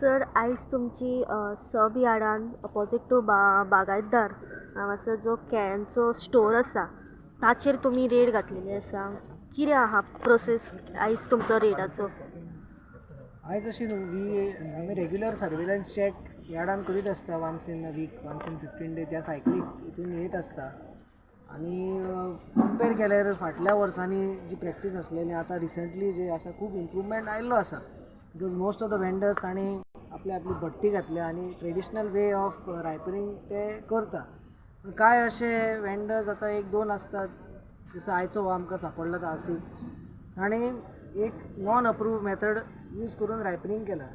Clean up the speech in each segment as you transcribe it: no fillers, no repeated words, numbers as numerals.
Sir, आयज तुमची सब यार्डान opposite two बागायतदार हांगासर जो केळ्यांचो स्टोर आसा ताचेर तुमी रेड घातलेली आसा. कितें आहा प्रोसेस आयज तुमचो रेडाचो? आयज अशी आमी रेग्युलर सर्वेलन्स चॅक यार्डान करीत आसता. Once in a week, once in 15 days ह्या सायकलीक हितून येत आसता. आनी कंपेर केल्यार फाटल्या वर्सांनी जी प्रॅक्टीस आसलेली आतां रिसंटली जे आसा खूब इम्प्रूवमेंट आयिल्लो आसा. Because most of the vendors तांणी आपली आपली भट्टी घातल्या आनी ट्रेडिशनल वे ऑफ रायपनींग ते करता. पूण कांय अशे वेंडर्स आतां एक दोन आसतात, जसो आयचो हो आमकां सांपडलो तो आसीफ, ताणें एक नॉन अप्रूव्ड मॅथड यूज करून रायपनींग केलां.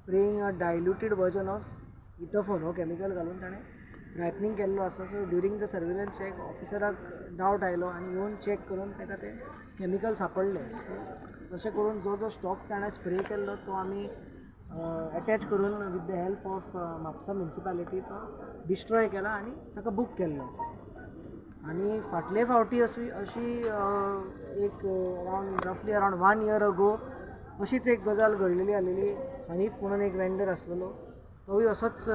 Spraying a diluted version of ethephon हो कॅमिकल घालून ताणें रायपनींग केल्लो आसा. So during the surveillance check ऑफिसराक डावट आयलो आनी येवन चॅक करून ताका तें कॅमिकल सांपडलें. सो तशें करून जो जो स्टॉक ताणें स्प्रे केल्लो तो आमी एटॅच करून with the help of Mapusa municipality तो डिस्ट्रॉय केला आनी ताका बूक केल्लो आसा. आनी फाटले फावटी अशी अशी एक अरावंड रफली अरावंड 1 year ago अशीच एक गजाल घडलेली आसलेली. हनीफ म्हणून एक वेंडर आसलेलो, तोवूय असोच.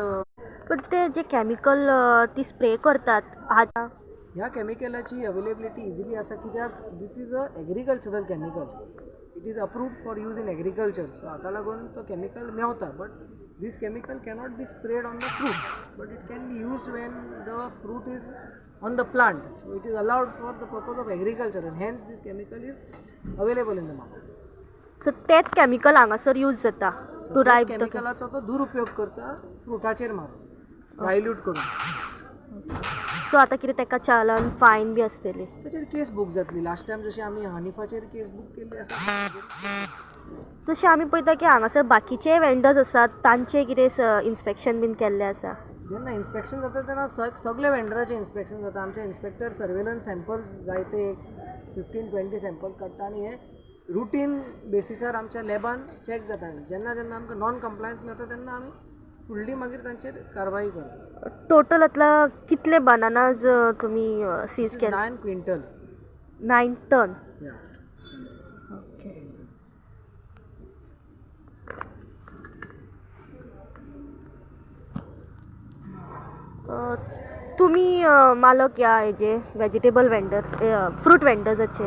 पण ते जे कॅमिकल ती स्प्रे करतात आतां ह्या कॅमिकलाची अवेलेबिलिटी इजिली आसा कित्याक this is a agricultural chemical, it is approved for use in agriculture. So हाका लागून तो कॅमिकल मेवता. But this chemical cannot be spread on the fruit, but it can be used when the fruit is on the plant. So it is allowed for the purpose of agriculture and hence this chemical is available in the market. So तेच chemical हांगासर use जाता two रायप? कॅमिकलाचो तो दुरुपयोग करता फ्रुटाचेर मारून dilute करून. So आतां कितें ताका चालन फायन बी आसतली? ताचेर केस बूक जातली. लास्ट टायम जशी आमी हनीफाचेर केस बूक केल्ली आसा तशें आमी पळयता की हांगासर बाकीचे वेंडर्स आसात तांचे कितें इन्स्पेक्शन बीन केल्लें आसा? जेन्ना इन्स्पेक्शन जाता तेन्ना सगळे वेंडराचें इन्स्पेक्शन जाता. आमचे इन्स्पेक्टर सर्वेलन्स सॅम्पल्स जायते 15-20 सॅम्पल्स काडटा आनी हे रुटीन बेसिसार आमच्या लॅबान चॅक जाता. जेन्ना जेन्ना आमकां नॉन कंप्लायन्स मेळटा तेन्ना आमी फुडली मागीर तांचेर कारवाई करता. टोटल आतां कितले बनानाज तुमी सीज केले? 9 quintal. 9 ton. Okay. तुमी मालक ह्या हेजे वेजिटेबल वेंडर्स, फ्रूट वेंडर्साचे,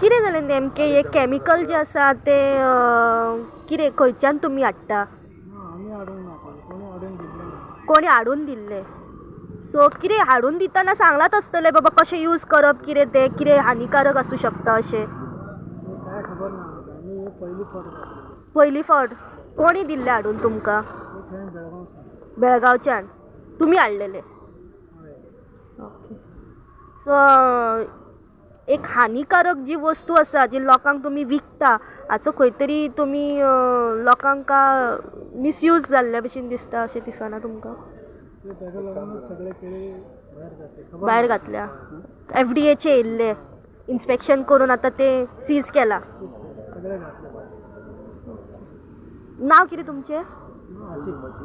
कितें जालें नेमकें? हें कॅमिकल जें आसा तें कितें खंयच्यान तुमी हाडटा? आमी हाडूंक ना, कोणी हाडून दिल्लें. कोणी हाडून दिल्लें. सो कितें हाडून दितना सांगलात आसतलें बाबा कशें यूज करप, कितें तें कितें हानिकारक आसूं शकता अशें? काय खबर ना, आमी पयली फावट. पयली फावट कोणी दिल्लें हाडून तुमकां? बेळगांवच्यान तुमी हाडलेले. ओके. सो एक हानिकारक जी वस्तू आसा जी लोकांक तुमी विकता हाचो खंय तरी तुमी लोकांक मिसयूज जाल्ल्या भशेन दिसता अशें दिसना तुमकां? भायर घातल्या FDA येयल्ले इन्स्पेक्शन करून आतां ते सीज केला. नांव कितें तुमचें?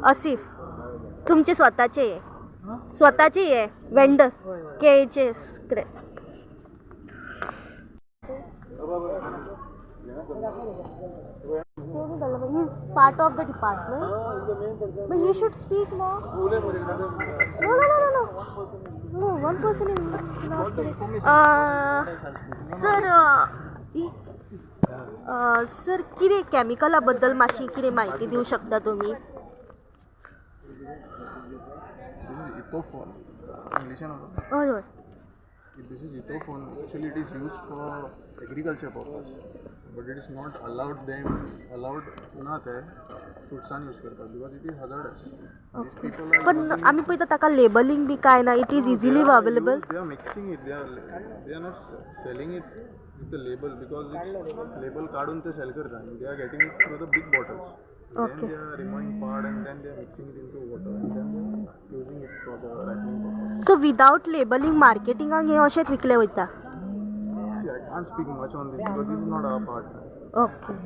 आसिफ. तुमचे स्वताचे हे? स्वताचे हे वेंडर केळीचे scrap? He is part of the department. But he should speak more. No, no, no, no, no. No, one person is not. Sir, sir, कितें कॅमिकला बद्दल मातशी कितें म्हायती दिवं शकता तुमी? Ethephon. इंग्लिशान हय हय. This is ethephon. Actually, it is used for agriculture purpose, but it is not allowed them allowed ना ते फ्रुट्सान यूज करतात because it is hazardous. Okay. पण आमी पळयता ताका लेबलिंग बी कांय ना. It is easily available. They are mixing it. They are not selling it with the label because it's label काडून ते सेल करता. They are getting it through the big bottles. Okay. Then they are removing part and then they are mixing it into water and then they are using it for the ripening purpose. So without labelling मार्केटिंगाक हें अशेंच विकलें वयता? See, I can't speak much on this because this is not our part. Okay.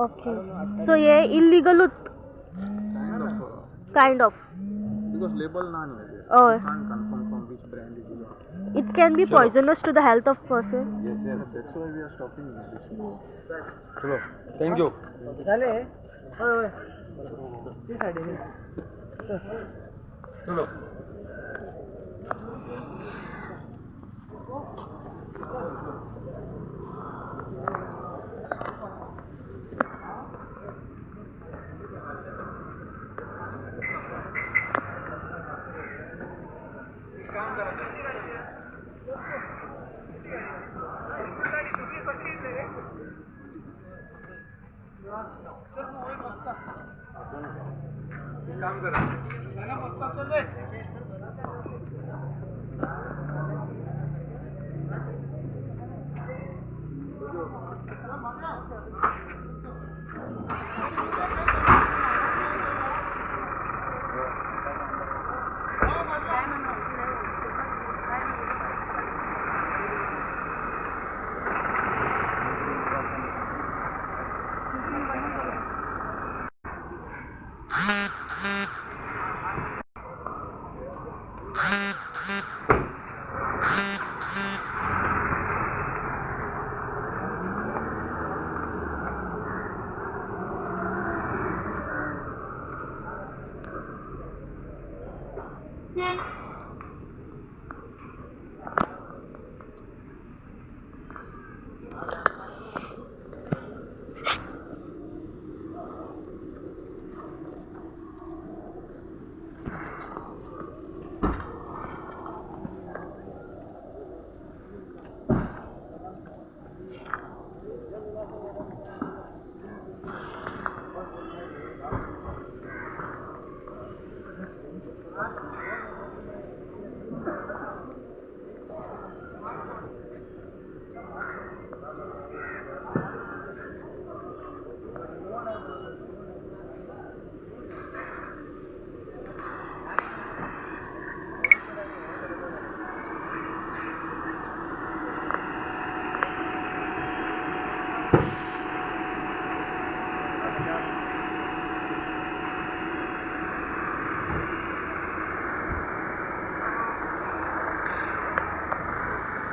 Okay. So हे इलिगलूच? Kind of. Kind of. Because label ना न्ही. हय. You can't confirm from which brand it is. It can be poisonous to the health of person. Yes, yes. Yes, that's why we are stopping this. चलो thank you. जाले हय हय ती सायडीन. चलो.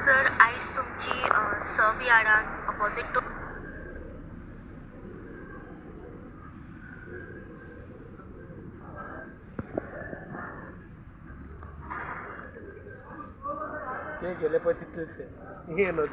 सर, आयज तुमची सब यार्डान ऑपोजीट टू ते गेले पळय तितले ते गेलो.